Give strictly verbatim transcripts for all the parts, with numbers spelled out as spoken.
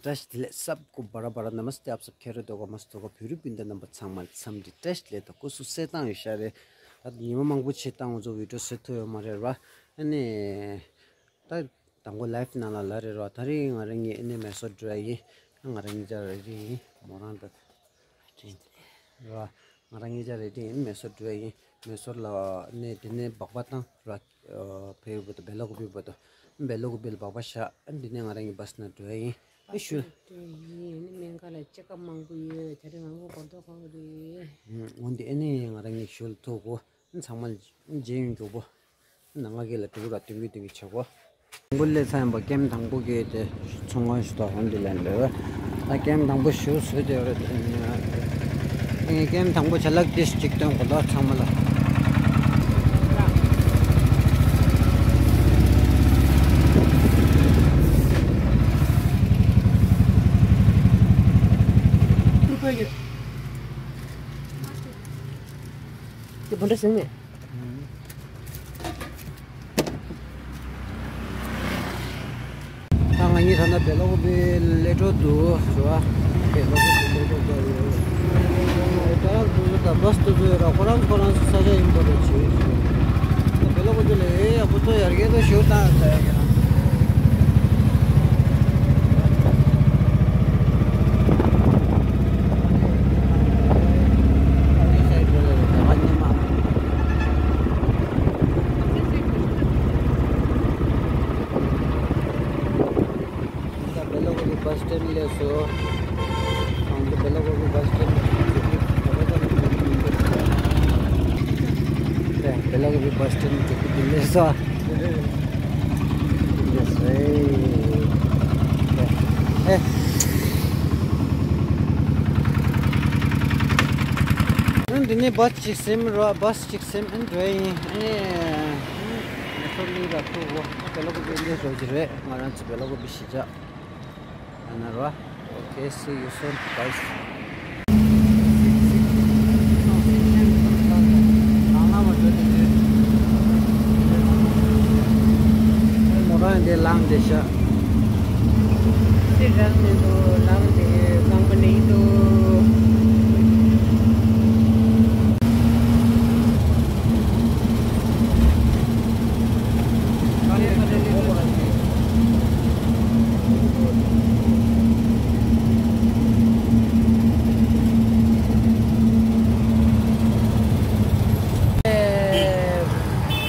བཀྲ་ཤིས་བདེ་ལེགས། सबको बड़ा बड़ा नमस्ते, आप सब खैरियत होगा, मस्त होगा। བོད་རིགས་སྤུན་ཟླ་རྣམ་པ་ཚང་མ་འཚམས་འདྲི། བཀྲ་ཤིས་བདེ་ལེགས། དང་སྐུ་གཟུགས་གསལ་ཐང་ཡོད་ཤག་རེད། ད་ཉི་མ་མང་པོ་བྱས་བཏང་། ང་ཚོ་བི་ཌིའོ་བཟོ་ཐུབ་ཡོད་མ་རེད་ར། ཨ་ནི། ད་དང་པོ་ལའིབ་ནང་ལ་ལབ་རེད་ར། ད་རིང་ང་རང་གཉིས་ཨ་ནི་མེ་སོར་འགྲོ་ཡ་ཡིན། ང་རང་གཉིས་ཆ་རེ་རེ་ཡིན། མོ་རང་ད་ར། ང་རང་གཉིས་ཆ་རེ་རེ་ཡིན། མེ་སོར་འགྲོ་ཡ་ཡིན། མེ་སོར་ལ་ཨ་ནི་དེ་ནས་སྦག་སྦག་བཏང་ར། ཕེབས་བོ་དང་བེ་ལོ་ཀོ་པི་བོ་དང་། བེ་ལོ་ཀོ་པི་ལ་སྦག་སྦག་བཞག་ཨ་ནི་དེ་ནས་ང་རང་གཉིས་བཱས་ནང་འགྲོ་ཡ་ཡིན། ཨ་ཞུ། སྨན་ཁང་ལ་ཅེག་ཨབ་མང་པོ་ཡོད། དེ་རིང་མང་པོ་སྒོར་ཐོག་ཁག་པོ་རེད། འོན་ཏེ་ཨ་ནི་ང་རང་གཉིས་ཞུ་ལ་ཐུག་གོ། ཨ་ནི་ཚང་མ་མཇལ་ཡོང་མགྱོགས་པོ། ཨ་ནི་ང་གི་ལ་དྲུག་ར་སྟོན་གི་སྟོན་གི་ཆེ་གོ། དང་པོ་སླེབས་ཚར་ཡིན་པ། ཀེམ་དང་པོ་གི་དེ་ཚོང་ཁང་ཞུ་དག་ཧོན་དེ་ལན་རེད། ད་ཀེམ་དང་པོ་ཞུ་བཟོས་དེ་རེད། ཀེམ་དང་པོ་ཆ་ལག་དེ་ཅིག་སྟོན་གོ་ད་ཚང་མ་ལ། དེ་བུ་འདྲ་ཟིན་མེད། ད་ང་གཉིས་ད་ལྟ་བེ་ལ་ཀོ་པི་ལ་འགྲོ་འདུག་རེད་བ། བེ་ལ་ཀོ་པི་ལ་འགྲོ་འདུག་རེད། ད་རག་འདུག་ད་བཱས་འདུག་ཚོ་ཡོད་ར། ཁོ་རང་ཁོ་རང་ས་ཆ་ཡིན་པ་རེད་བྱས། ད་བེ་ལ་ཀོ་པི་ལ་ཨེ་ཡག་པོ་ཚོ་ཡར་རྒྱས་ཚོ་ཞུ་བཏང་ད་ཡ་གི་རང་། ད་བེ་ལ་ཀོ་པི་བཱས་སི་ཊེན་སླེབས་སོང་། ང་ཚོ་བེ་ལ་ཀོ་པི་བཱས་སི་ཊེན། བེ་ལ་ཀོ་པི་བཱས་སི་ཊེན་དེ་སླེབས་སོང་། ཨེ། འདི་ནས་བཱས་ཅིག་ཟིན་ར། བཱས་ཅིག་ཟིན་ཨ་ནི་འགྲོ་ཡ་ཡིན། ཨ་ནི་མེ་ཐོ་ལི་ར་ཐུག་གོ། བེ་ལ་ཀོ་པི་འདི་འགྲོ་གི་རེད། ང་རང་ཚོ་བེ་ལ་ཀོ་པི་གཞིས་ཆགས་ཡིན་ན་ར། Okay, see you soon, guys. མོ་རང་འདི་ལངས་བསྡད་ཤག་སི་རལ་མི་འདུག་ལངས་བསྡད་ཡོད། གང་པོ་ནས་འདུག་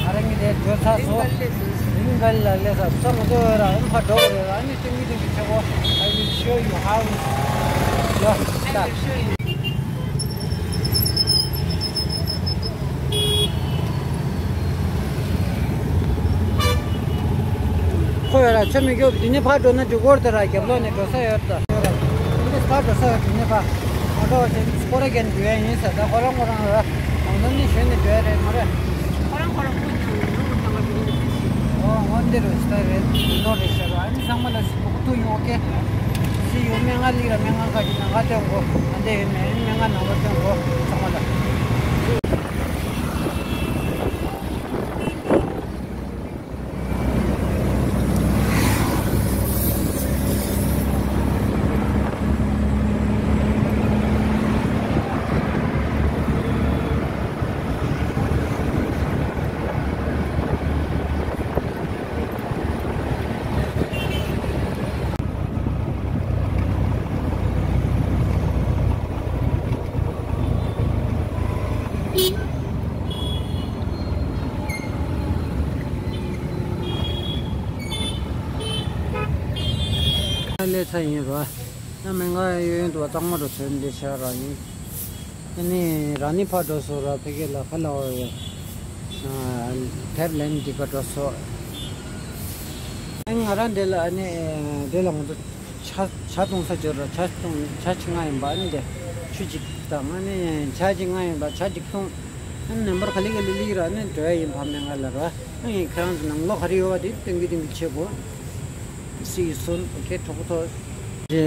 ང་རང་གི་དེ་བྲོས་ཚར་སོང་། རིང་ག་ལ་སླེབས་ས་སོང་། ང་ཚོ་ར་ཨ་ནི་ཕར་འགྲོ་དགོས་རེད། ཨ་ནི་སྟོན་གི་སྟོན་གི་ཆེ་བོ། I will show you how. ཁོ་ཡོད་ར་ཆ་མི་སྐྱོབ། དེ་ནས་ཕར་འགྲོ་ན་འགྲིག་གོ་རེད་ད་ར། རྒྱབ་ལོགས་ནས་འགྲོ་ས་ཡོད་ད། འདི་ཕར་འགྲོ་ས་ཡོད། དེ་ནས་ཕར་ཨོ་ཊོ་ཅན་སྐོར་ར་རྒྱན་འགྲོ་ཡ་ཡིན་ས་ད། ཁོ་རང་ཁོ་རང་ར་ཨང་ནི་ཞོན་ནས་འགྲོ་ཡ་རེད་མ་རེད། ཁོ་རང་ཁོ་རང་ཁོ་ཚང་མ་ནང་ལ་ཚང་མ་འགྲོ་ཡ་རེད། ཨོ་འོན་ཏེ་རོ་ཤི་ད་རེད། ནོ་རེད་ཤ་ར། ཨ་ནི་ཚང་མ་ལ་སི་ཀོ་ཐུ་ཡོང་། ཨོ་ཀེ། སི་ཡོ། སྨན་ཁང་ལི་ར། སྨན་ཁང་ཁ་ཅིག་ནང་ཁ་སྟོན་གོ། ཨ་འདི་ཡོད་མེད་སྨན་ཁང་ནང་ལ་སྟོན་གོ་ཚང་མ་ལ། སླེབས་ཚར་ཡིན་རོ། ཡང་སྨན་ཁང་གཡས་གཡོན་དུ་བ་གཙང་མ་རུ་ཐོན་འདི་ཆ་ར་ཡིན། ཨ་ནི་ར་ནི་ཕར་འགྲོ་སོང་ར། ཕ་གི་ལ་ཕ་ལ་བ་ཡོད། ཨ་ཐེབ་ལེན་འདི་ག་འགྲོ་སོང་། ཨ་ནི་ང་རང་འདི་ལ་ཨ་ནི་འདི་ལ་ང་ཚོ་ཇ་ཇ་འཐུང་ས་འབྱོར་ར། ཇ་འཐུང་ཇ་ཆི་ང་ཡིན་པ། ཨ་ནི་འདི་ཆུ་ཅིག་དང་ཨ་ནི་ཇ་ཅིག་ང་ཡིན་པ། ཇ་ཅིག་འཐུང་། ཨ་ནི་ནམ་བར་ག་ལི་ག་ལི་ལི་ར་ཨ་ནི་འགྲོ་ཡ་ཡིན་ཕ་མེ་ང་ལ་ར། ཨ་ནི་ཁྱེད་རང་ཚོ་ནང་ལོགས་ག་རེ་ཡོད་པ་དེ་སྟོན་གི་སྟོན་གི་བྱེད་དགོས། See you soon. Okay, གྲོགས་པོ་ཚོ། ཇེ་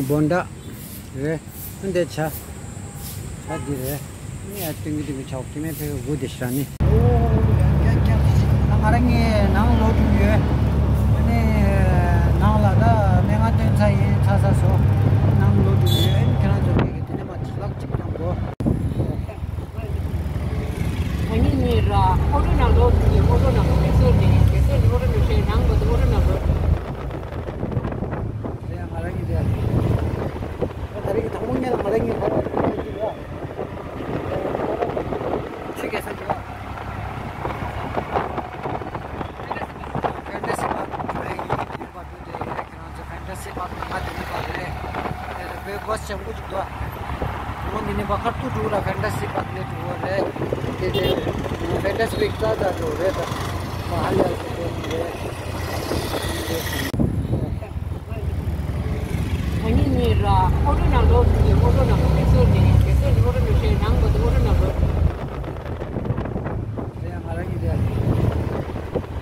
བོན་ཌ་རེད། འདི་ཇ། ཇ་འདི་རེད། ཨ་ནི་ཡར་སྟོན་གི་སྟོན་གི་ཆོག་དེ་མེད་ཕེ་གི་དགུ་དེ་ཤ་ནི། ང་རང་ངའི་ནང་ལོག་འགྲོ་གི་ཡོད། ཨ་ནི་ནང་ལ་ད། ཚ་ཡིན་ཚ་ཚ་སོ། ནང་ལོག་འགྲོ་ཡོད། ཁྱེད་རང་ཚོ་ཕ་གི་དེ་ནས་མ་ཅིག་ལག་ཅིག་གནང་གོ། ང་གཉིས་གཉིས་ར་ཨོ་ཊོ་ནང་ལོག་འགྲོ་ཡོད། ཨོ་ཊོ་ནང་ལོག་གེ་སར་ནས་གེ་སར་ནས་ཨོ་ཊོ་ནང་བཤད། ནང་མ་དུ་ཨོ་ཊོ་ནང་ལོག་དེ་ཡང་ང་རང་གཉིས་དེ་ཡང་། ད་རེས་ཀྱི་དང་པོ་ཉལ་ང་རང་གཉིས་ཁོ་ར་ཅིག་ཡ། ཆུ་གེ་སར་ཅིག་ཡ། ཕན་ཏ་སི་པཱག་ལ་འགྲོ་ཡ་ཡིན། དེ་ནས་ཕར་འགྲོ་དེ་ཁྱེད་རང་ཚོ་ཕན་ཏ་སི་པཱག་ནང་ང་དེ་ནས་ཕར་རེད། དེ་རེད་བོད་བྷ་སི་ཅན་པོ་ཅིག་འདུག་ཨ། འོ་འདི་ནས་ཕར་ཁ་ཐུག་འགྲོ་ལ་ཕན་ཏ་སི་པཱག་ནས་འགྲོ་བ་རེད། དེ་དེ་ཕན་ཏ་སི་པཱག་རྩ་རྩ་འགྲོ་རེད་ད། ཕར་ཧ་ལས་སུ་འགྲོ་གི་རེད། ང་གཉིས་གཉིས་ར་ཨོ་ཊོ་ནང་ལོག་འགྲོ་ཡོད། ཨོ་ཊོ་ནང་གེ་སར་ནས་གེ་སར་ནས་ཨོ་ཊོ་ནང་བཤད། ནང་མ་དུ་ཨོ་ཊོ་ནང་ལོག་དེ་ཡང་ང་རང་གཉིས་དེ་ཡང་།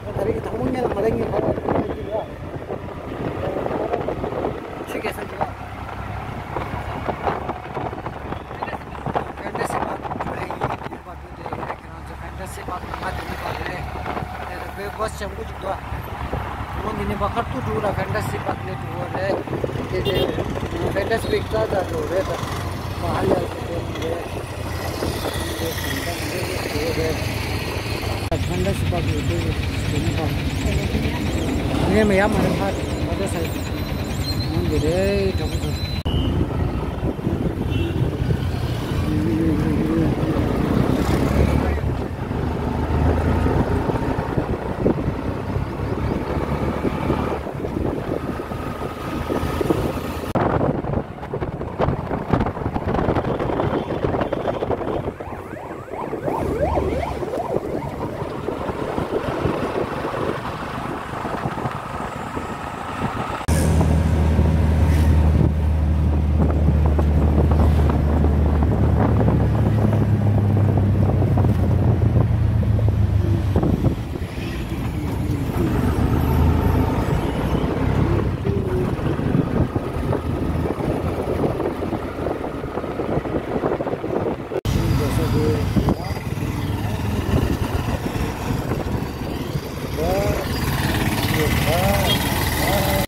ད་རེས་ཀྱི་དང་པོ་ཉལ་ང་རང་གཉིས་ཁོ་ར་ཅིག་ཡ། ཆུ་གེ་སར་ཅིག་ཡ། ཕན་ཏ་སི་པཱག་ལ་འགྲོ་ཡ་ཡིན། དེ་ནས་ཕར་འགྲོ་དེ་ཁྱེད་རང་ཚོ་ཕན་ཏ་སི་པཱག་ནང་ང་དེ་ནས་ཕར་རེད། དེ་རེད་བོད་བྷ་སི་ཅན་པོ་ཅིག་འདུག་ཨ། འོ་འདི་ནས་ཕར་ཁ་ཐུག་འགྲོ་ལ་ཕན་ཏ་སི་པཱག་ནས་འགྲོ་བ་རེད། དེ་དེ་ཕན་ཏ་སི་པཱག་རྩ་རྩ་འགྲོ་རེད་ད། ཕར་ཧ་ལས་སུ་འགྲོ་གི་རེད། ཕན་ཏ་སི་པཱག་ཡོད་དུས་དེ་ནས་ཕར་ངས་མ་ཡ་མ་རེད། ཕར་མོ་ཊ་སའི་ཀལ་འོང་གི་རེད། གྲོགས་པོ་ཚོ།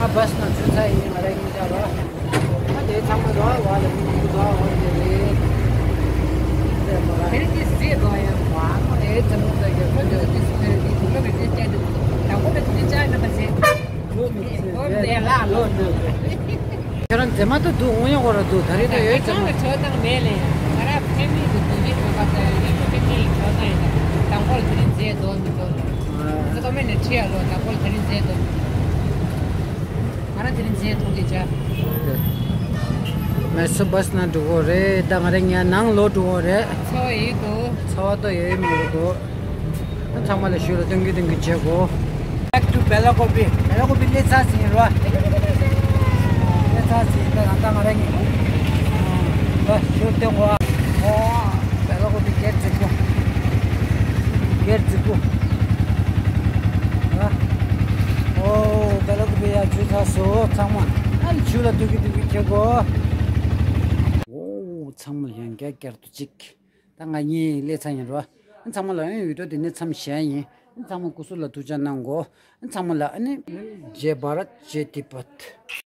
ཨ་བྷ་སི་ནང་ཚུད་ཚར་ཡིན། ང་རང་གཉིས་ཆ་ར། ཨ་དེ་ཚང་མ་ར་བ་ལ་མི་མང་པོ་འདུག་ཨ། འོ་དེ་རེད། དེ་མ་ར། དེ་རིང་གི་ཟས་འདུག་ཡ། ཨ་ཨེ་ཙམ་ཙམ་གྱི་ཁོ་ཚོས་དེ་སུ་ཕེར་གྱི་དུས་སྐབས་རེ་རེ་བསྐྱལ་འདུག་དང་པོ་ལ་དེ་རིང་ཅག་རྣམ་པ་ཟས། ལོ་མི་ཚེ་ལོ་ཟས་ལ་ལོ་འདུག་ཁྱོད་རང་མཛེས་མ་ཏོ་འདུག་དངོས་ཡོད་ཁོ་ར་འདུག་ད་རེས་ད་ཡོད་ཅག་ལ་ཆོག་དང་མེད་ལེ། ང་ར་ཕེ་མི་གི་དུས་ཡིན་ཁོ་ག་ས་ཡིན། ཁོ་ཕེ་མི་ཡི་ཆོག་དང་ཡིན། དང་པོ་ལ་དེ་རིང་ཟས་འདུག་མི་འདུག་ཨ་ཁོ་མེད་ནས་ཁྲིད་ཡ་ལོ། དང་པོ་ལ་དེ་རིང་ཟས་འདུག་ང་རང་དེ་རིང་ཟས་འཐུང་གི་བྱ། མེ་སོ་བྷ་སི་ནང་འགྲོ་གི་རེད། ད་ང་རང་ཉལ་ནང་ལོག་འགྲོ་གི་རེད། ཚ་བ་ཡོད་འདུག་ཚ་བ་ཏོ་ཡོད་མང་པོ་འདུག་ཚང་མ་ལ་ཞུ་ལ་སྟོན་གི་སྟོན་གི་བྱེད་གོ། Back to Belakopi. Belakopi སླེབས་ཚར་ཟིན་རོ། སླེབས་ཚར་ཟིན། ད་ང་ད་ང་རང་གི་ད་ཞུ་སྟོན་གོ། ཨོ་Belakopi སྒེར་རྫིག་པོ། སྒེར་རྫིག་པོ། ཨོ་Belakopi ཡ་ཇུ་ཚ་སོ་ཚང་མ། ཨ་ལ་ཆུ་ལ་ཐུག་གི་ཐུག་གི་ཁྱེར་གོ། ཨོ་ཚང་མ་ཡང་བསྐྱར་བསྐྱར་དུ་གཅིག་ད་ང་གཉིས་སླེབས་ཚར་ཡིན་རོ། ཨ་ཚང་མ་ལ་ཡང་ཡུལ་གྲོ་དེ་ནས་མཚམས་བཞག་ཡིན། ཨ་ཚང་མ་སྐུ་གཟུགས་ལ་ཐུགས་ཅག་གནང་གོ། ཨ་ཚང་མ་ལ་ཨ་ནི་ཇེ་བྷ་རད་ཇེ་ཏི་བྷཊ།